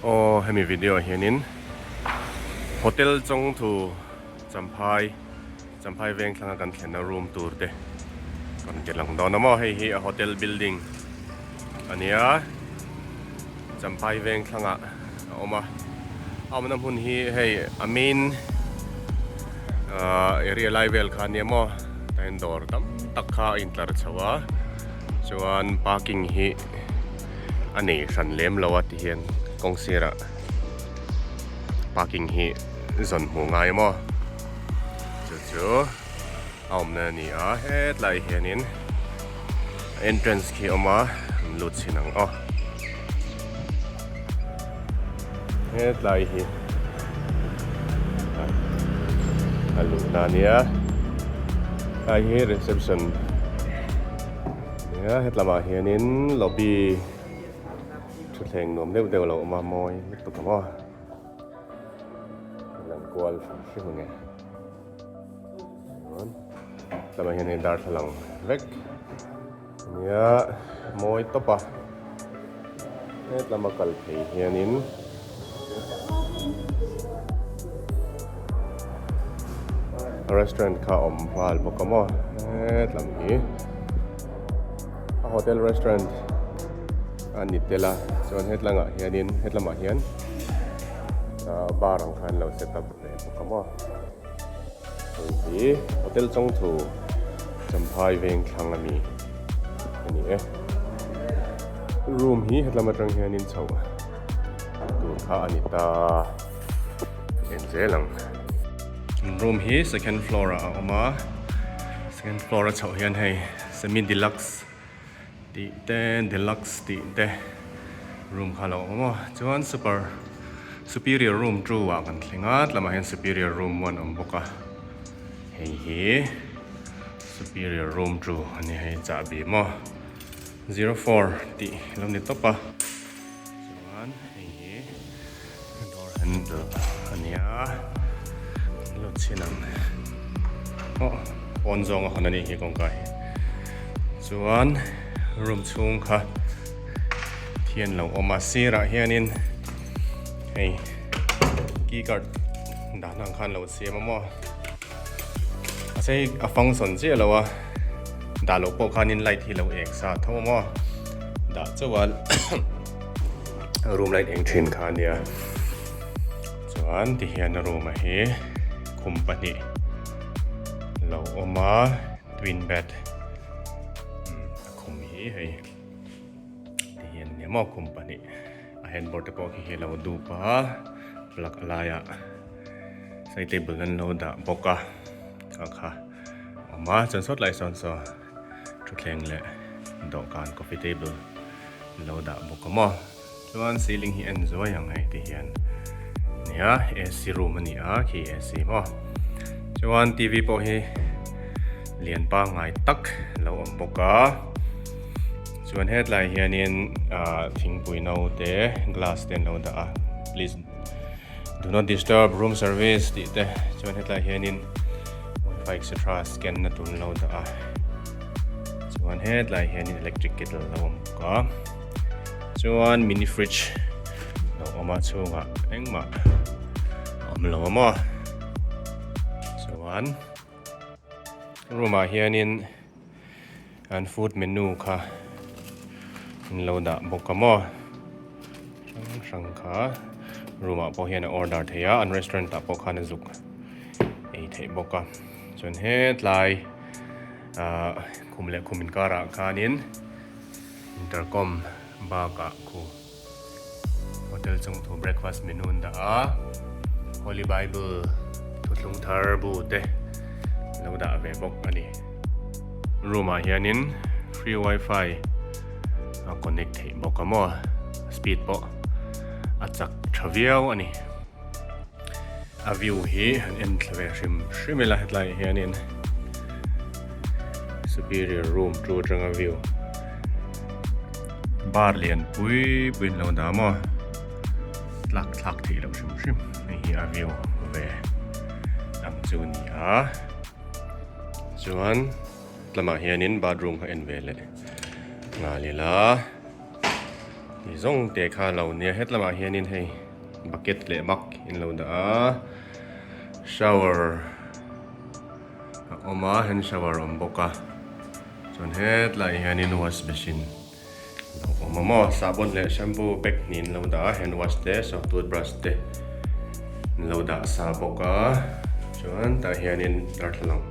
Aw hemi video ah hianin hotel chawngthu Champhai Champhai veng thlanga kan thlenna room tur te rawn ti lang dawn a maw hei hi a hotel building a nia Champhai veng thlangah a awm a a awmna hmun hi hei a main ahh area lai vel kha a nia maw tah hian dawr tam tak kha a intlar chho a chuan parking hi a nei hran lem lo a ti hian kawng sirah parking hi zawn hmuh ngai maw chu chu a awmna a ni a hetlai hianin entrance khi a awm a an lut chhin ang aw hetlai hi a luhna a nia tlai hi reception Nia hetlamah hianin lobby thutthleng nuam deuh deuh a lo awm a mawi lutuk ang aw a lang kual hrim hrim ang e chuan hetlamah hian hei darthlalang vek nia mawi tawp a hetlama kal phei hianin. Restaurant kha a awm nghal bawk a maw hetlam hi a hotel restaurant a ni tel a chuan hetlangah hianin hetlamah hian ah bar ang khan lo set up ve bawk a maw hei hi hotel chawngthu Champhai veng thlang ami a ni e room hi hetlam atang hianin chhoh tur kha a ni ta en zel ang room hi second floor ah a awm a second floor a chhoh hian hei semi deluxe tih te deluxe tih te room kha a lo awm a chuan super superior room two ah kan thleng a tlaiah hian superior room one a awm bawk a hei hi superior room two a ni hei chahbi maw 04 tih a lo ni tawp a. Chuan hei hi door handle a ni a an lo chhin ang aw pawn zawng a hawn a nih hi kawngka hi chuan room chhung kha thian lo awm a sirah hianin hei key card dan ang khan lo siam a maw mahse hei a function chiah lo a dah loh pawh khanin light hi lo eng sa tho a maw dah chauh a room light eng thin kha ania chuan tihian a room a hi khum pahnih lo awm a twin bed a khum hi hei tihian nia maw khum pahnih a handboard te pawh khi hi a lo dup a plug a laiah side table an lo dah bawk a kha kha awm a chuan sawt lai sawn saw thutthleng leh dawhkan coffee table lo dah bawk a maw chuan ceiling hi en zuai ang hei ti hian nia ac room a ni a khi ac maw chuan tv pawh hi lian pangngai tak lo awm bawk a chuan hetlai hianin ah thingpui no te glass te an lo dah a please do not disturb room service tih te chuan hetlai hianin wifi etc scan na tur an lo dah a chuan hetlai hianin electric kettle a lo awm bawk a chuan mini fridge lo awm a chhungah engmah a awm lo a maw chuan room ah hianin an food menu kha an lo dah bawk a maw hrang hrang kha room ah pawh hian a order thei a an restaurant ah pawh khan a zuk ei theih bawk a chuan hetlai ah khum leh khum inkarah khanin intercom bakah khu hotel chung thu breakfast menu an dah a holy bible thuthlung thar bu te lo dah ve bawk a ni room ah hianin free wifi a connect theih bawk a maw speed pawh a chak tha viau a ni a view hi han en thla ve hrim hrim ila hetlai ah hianin superior room chu atanga view. Bar lian pui pui an lo dah maw tlak thlak theih loh hrim hrim hei hi a view ve ang chu a ni a chuan lamah hianin bathroom kha en ve leh nghal ila. Ti zawng te kha lo nia hetlamah hianin hei bucket leh mug in lo dah a shower a awm a hand shower a awm bawk a chuan hetlaiah hianin wash basin a lo awm a maw sahbawn leh shampoo pack hnih an lo dah a hand wash te saw toothbrush te an lo dah sa bawk a chuan tah hianin darthlalang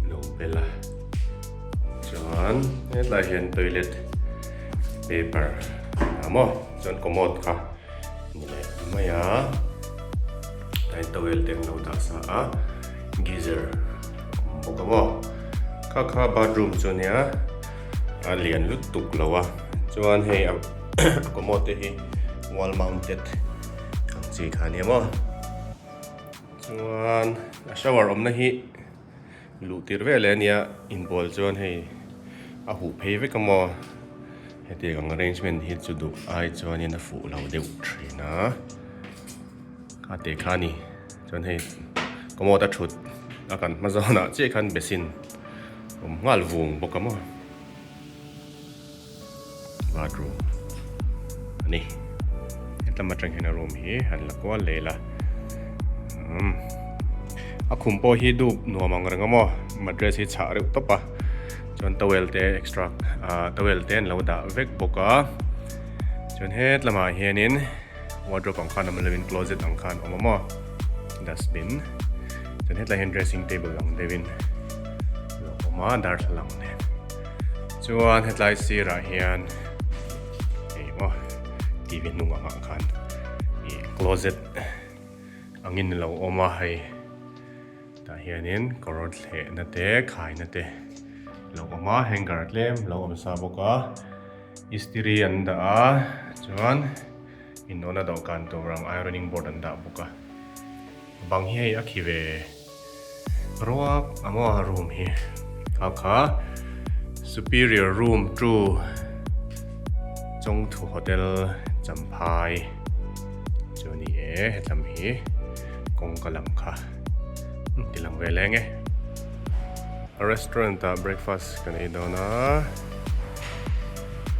a lo bel a. Chuan hetlai hian toilet paper a maw chuan commode kha ni leh mai a tlai towel te an lo dah sa a geyser a awm bawk a maw kha kha bathroom chu ania a lian lutuk lo a chuan hei a commode te hi wall mounted ang chi kha ania maw chuan a shower awmna hi. Luh tir vel e ania inbual chuan hei a huh phei vek a maw hetiang ang arrangement hi chu duh ai chuanin a fuh lo deuh thin a kha teh kha a ni chuan hei commode a thut a kan hma zawnah chiah khan basin awm nghal vung bawk a maw bathroom a ni hetlama atang hian a room hi han la kual leh ila umm a khum pawh hi dup nuam ang reng a maw mattress hi chhah reuh tawp a chuan towel te extra ah towel te an lo dah vek bawk a chuan hetlamah hianin wardrobe ang khan awm lovin closet ang khan a awm a maw dustbin chuan hetlai hian dressing table ang deuhin a lo awm a darthlalang nen. Chuan hetlai sirah hian eng maw tv hnung angah khan ih closet angin a lo awm a hei tah hianin kawr thlehna te khaina te a lo awm a hanger tlem a lo awm sa bawk a istiri an dah a chuan inawna dawhkan tur ang ironing board an dah bawk a bang hi hei a khi ve. Ruak a maw room hi kha kha superior room two Chawngthu hotel Champhai chu a ni e hetlam hi kawngka lam kha ti lang ve leng e a restaurant ah breakfast kan ei dawn a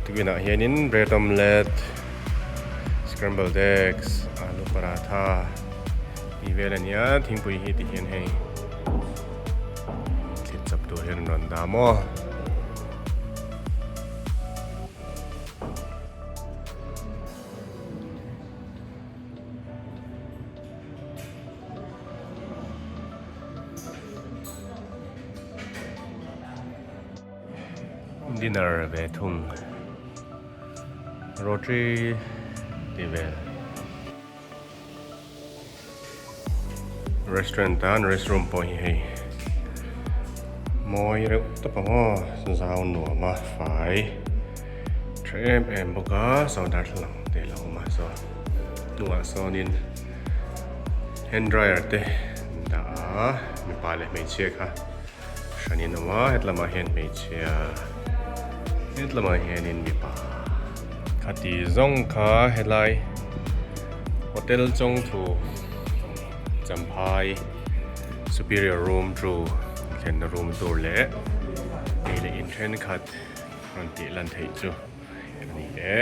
tukinah hianin bread omelette scrambled eggs alu paratha. Tih vel a nia thingpui hi ti hian hei thlit chap tur hian an rawn dah maw. Dinner ve thung roti tih vel. Restaurant tan restroom pawh hi hei mawi reuh tawp ang aw zau nuam a fai tha em em bawk a saw darthlalang te a lo awm a saw hnungah sawnin hand dryer te an dah a mipa leh hmeichhia kha hranin a awm a hetlamah hian hmeichhia hetlamah hianin mipa. Khati zawng kha helai hotel Chawngthu Champhai superior room chu thlenna room tur leh ei leh in thenkhat rawn tih lan theih chu a ni e.